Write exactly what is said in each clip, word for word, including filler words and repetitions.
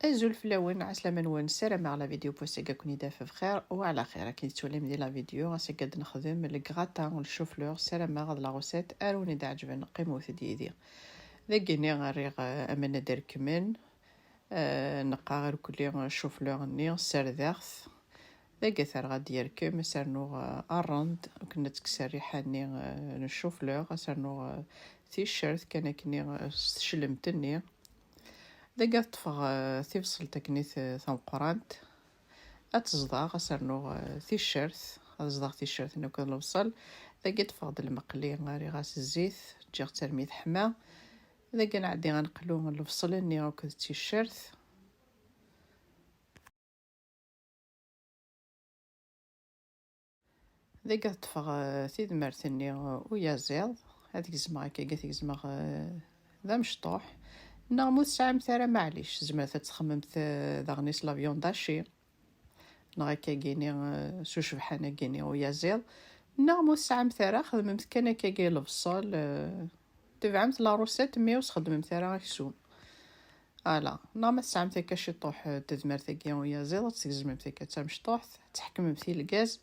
Azul fell-awen, ɛeslama-nwen, ssarameɣ la vidéo n wass-agi ad ken-id-taf bxir u ɛla xir. Akken tettwalim di la vidéo, ass-agi ad nexdem le gratin n chou-fleur, ssarameɣ ad la recette ara wen-d-ɛeǧben, qqimet yid-i. Dagi-ni rriɣ, eh, aman ad rekmen, eh, neqqar irkelli chou-fleur-nni, ssardeɣ-t. Dagi ad t-rreɣ ad yerkem, ad s-rnuɣ, eh, rrend, akken ad tekkes rriḥa-nni, eh, n chou-fleur, ad s-rnuɣ, eh, ticcert kan akkenni, eh, s teclemt-nni. Dagi ad ṭṭfeɣ, eh, tibṣelt akkenni t-, tameqqrant. Ad tt-ẓḍeɣ, ad s-rnuɣ, eh, ticcert. Ad ẓḍeɣ ticcert-nni akked lebṣel. Dagi ṭṭfeɣ-d lmeqli, rriɣ-as zzit, ǧǧiɣ-tt armi teḥma. Dagi ad nɛeddi ad neqlu lebṣel-nni akked ticcert. Dagi ad ṭṭfeɣ, eh, tidmert-nni, eh, uyaziḍ. Ad gezmeɣ akkagi, ad gezmeɣ, eh, d amecṭuḥ. Neɣ ma ur tesɛimt ara, maɛlic, tzemremt ad txemmemt, eh, daɣen s la viande hachée. Neɣ akkagi-ni, eh, s ucebḥan-agi-ni uyaziḍ. Neɣ ma ur tesɛimt ara, xedmemt kan akkagi lebṣel, eh, tebɛemt la recette, mais ur txeddmemt ara aksum. Ala, neɣ ma tesɛamt akka ciṭuḥ, eh, tedmert-agi uyaziḍ, ad tt-tgezmemt akka d tamecṭuḥt, ad tḥekmemt i lgaz.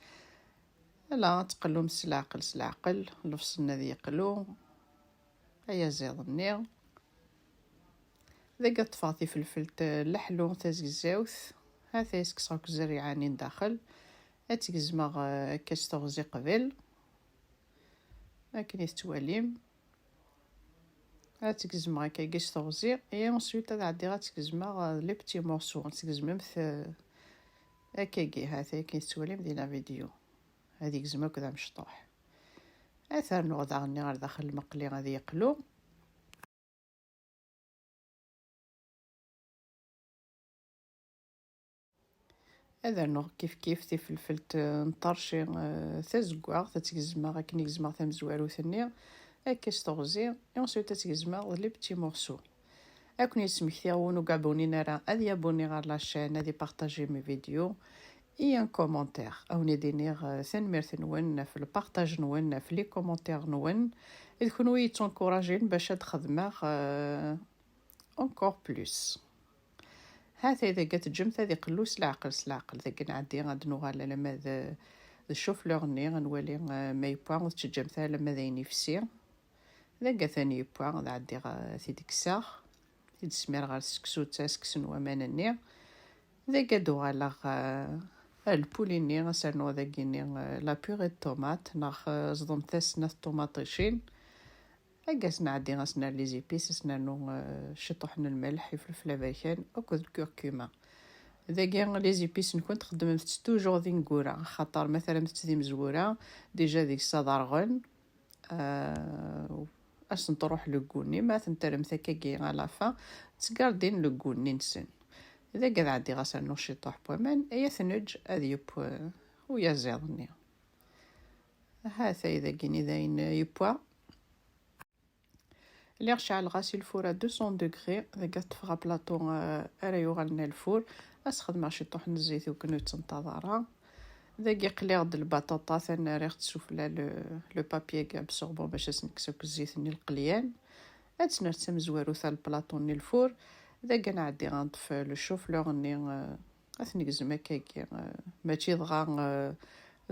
Ala, ad teqlumt s leɛqel, s leɛqel, lebṣel-nni ad yeqlu, ayaziḍ-nni. Dagi ad ṭṭfeɣ tifelfelt, eh, leḥlu tazegzawt, ha-t-aya skeṣreɣ akk zzerriɛa-nni n daxel, ad tt-gezmeɣ, eh, akka s teɣzi qbel, akken i tettwalim. Ad tt-gezmeɣ akkagi s teɣzi, et ensuite ad ɛeddiɣ ad tt-gezmeɣ, euh, les petits morceaux. Ad tt-gezmemt, euh, akkagi, ha-t-aya akken tettwalim di la vidéo. Ad yegzem akk d amecṭuḥ. Ad t-rnuɣ daɣen ɣer daxel lmeqli ad yeqlu. Ad rnuɣ kifkif tifelfelt, eh, n ṭṭerci, eh, tazeggaɣt, ad tt-gezmeɣ akken i gezmeɣ tamezwarut-nni, akka s teɣzi, et ensuite ad tt-gezmeɣ d les petits morceaux. Ad ken-yesmektiɣ win ur gabunin ara ad yabuni ɣer la chaîne, ad ipartaji mes vidéos, et un commentaire. Ad wen-id-iniɣ, eh, tanemmirt-nwen ɣef lpartaj-nwen, ɣef les commentaires-nwen. D kenwi yettunkurajin bac ad xedmeɣ, eh, encore plus. Ha-t-ay dagi ad teǧǧemt ad iqellu s leɛqel, s leɛqel. Dagi nɛeddi ad nuɣal alamma d, d ccuflur-nni, ad nwali, eh, ma yewwa, ur teǧǧamt ara alamma d ayen ifsi. Dagi atan yewwa, ad ɛeddiɣ, eh, ad t-id-kkseɣ, ad t-id-smireɣ ɣer tseksut, asekkes n waman-nni. Dagi ad uɣaleɣ, eh, ar lpuli-nni, ad s-rnuɣ dagi-nni, eh, la purée de tomate, neɣ, eh, ẓḍemt-as snat ṭumaṭicin. Aggas nɛeddi ad s-nerr les épices, ad s-nernu, eh, ciṭuḥ n lmelḥ, ifelfel aberkan akked lkurkuma. Dagi les épices-nkent xeddmemt-tt toujours d ineggura, axaṭer ma terramt-tt d imezwura, déjà deg-s ad rɣen, eh, ad sent-truḥ le goût-nni, ma ad tent-terremt akkagi à la fin, ttgardin le goût-nni-nsen. Dagi ad ɛeddiɣ ad s-rnuɣ ciṭuḥ n waman, ay ad t-neǧǧ ad yeww, eh, uyaziḍ-nni. Ha-t-ay dagi-nni dayen yewwa. Lliɣ ceɛleɣ-as i lfur à deux cents degrés, dagi ad ṭṭfeɣ aplaṭu, eh, ara yuɣalen ar lfur, ad s-xedmeɣ ciṭuḥ n zzit iwakken ur yettenṭaḍ ara. Dagi qliɣ-d lbaṭaṭa, atan rriɣ-tt sufella le, le papier absorbant bac ad s-nekkes akk zzit-nni lqelyan. Ad tt-nerr d tamezwarut ar lplaṭu-nni lfur. Dagi ad nɛeddi ad nṭef le chou-fleur-nni, eh, ad t-negzem akkagi, eh, mačči dɣa, eh,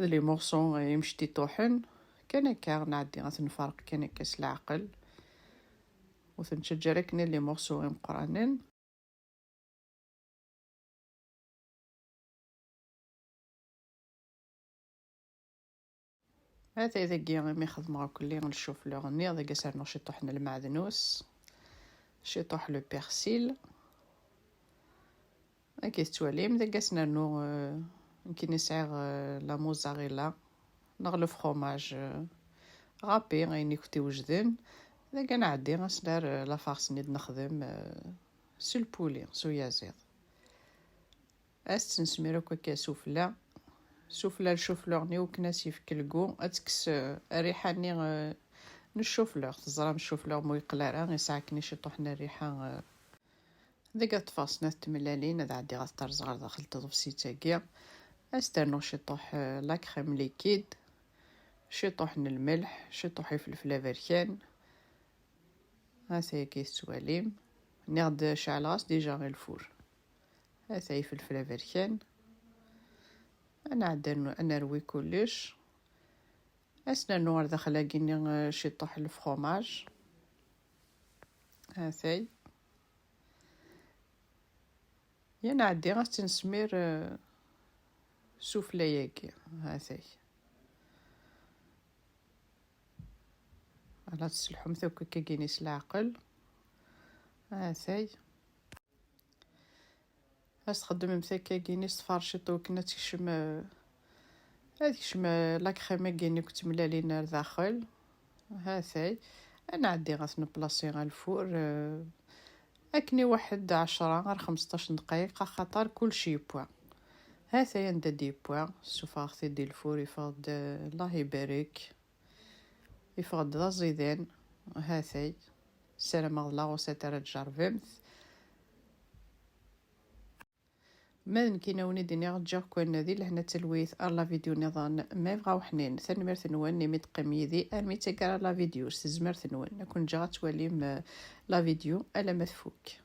d les morceaux, eh, imecṭiṭuḥen. Kan akka nɛeddi ad t-nferq kan akka s leɛqel. Ur t-nettaǧǧa ara akken les morceaux imeqqranen. Ha-t-ay dagi imi xedmeɣ akk-lli le chou-fleur-nni, dagi ad s-rnuɣ ciṭuḥ n lmeɛdnus, ciṭuḥ le persil. Akka i tettwalim, dagi ad s-nernu, eh, nekkini sɛiɣ, eh, la mozzarella neɣ le fromage, eh, râpé, ayen i kent-iwejden. Dagi ad nɛeddi ad s-nerr, eh, la farce-nni d-nexdem, eh, s lpuli, s uyaziḍ. Ad s-tt-nesmir akk akka sufella. Sufella le chou-fleur-nni, iwakken ad s-yefk le goût, ad tekkes, eh, rriḥa-nni, eh, n chou-fleur. Teẓram chou-fleur mu yeqqel ara, yesɛa akken ciṭuḥ n rriḥa, eh, Dagi ad ṭṭfeɣ snat tmellalin, ad ɛeddiɣ ad t-rẓeɣ ɣer daxel n tḍebsit-agi. Ad s-d-rnuɣ ciṭuḥ, eh, la crème liquide, ciṭuḥ n lmelḥ, ciṭuḥ ifelfel aberkan. Ha-t-agi tettwalim. Nniɣ-d ceɛleɣ-as déjà i lfur. Atay ifelfel aberkan. Ad nɛeddi ad nerwi kullec. Ad s-nernu ɣer daxel-agi-nni, eh, ciṭuḥ n lefromaj. Atay. Ya nɛeddi ad tt-nesmir, eh, sufella-agi. Atay. Ala, tesselḥumt akk akkagini s leɛqel. Atay. Ad txeddmemt akkagini s tferciṭ wakken ad tekcem, eh, ad tekcem, eh, la crème-agi-ni akk d tmellalin ar daxel. Hatay. Ad nɛeddi ad t-nplasi ɣer lfur, eh, akken i waḥed ɛecra ar xmesṭac n ddqayeq, axaṭer kullec yewwa. Hatay anda d-yewwa, ssufɣeɣ-t-id di lfur, yeffeɣ-d, eh, Allah ibarek. Yeffeɣ-d d aẓidan. Hatay. Ssarameɣ d la recette ara tjerrbemt. Ma d nekkini ad wen-id-iniɣ, ǧǧiɣ-ken di lehna d talwit ar la vidéo nniḍen ma yebɣa uḥnin. Tanemmirt-nwen imi d-teqqim yid-i armi d taggara la vidéo s tezmert-nwen. Ad ken-ǧǧeɣ ad twalim, eh, la vidéo alamma tfuk.